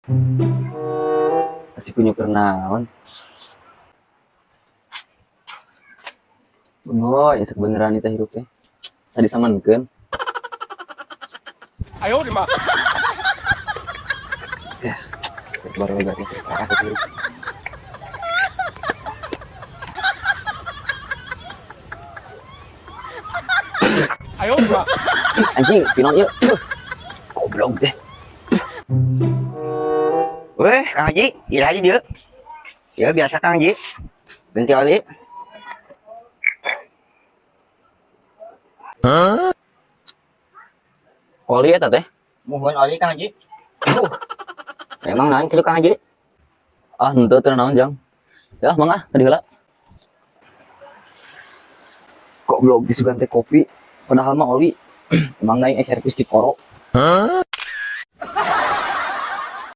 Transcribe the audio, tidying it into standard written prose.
Masih punya naon. Oh, ya beneran itu hirup teh. Sadi samankeun. 哎呦我的妈！ Ya, baru lega teh parah teh hirup. 哎呦我的妈！ Anjing, pinon ieu. Goblok teh. Weh, Kang Haji, gila aja dia. Ya biasa, Kang Haji. Ganti oli. Oli eta teh. Mohon oli, Kang Haji. Emang naon kitu, Kang Haji? Ah, henteu teu naon, Jang. Ya, mangga tadi heula. Goblok disugan teh kopi, padahal mah oli. Emang aing servis di koro.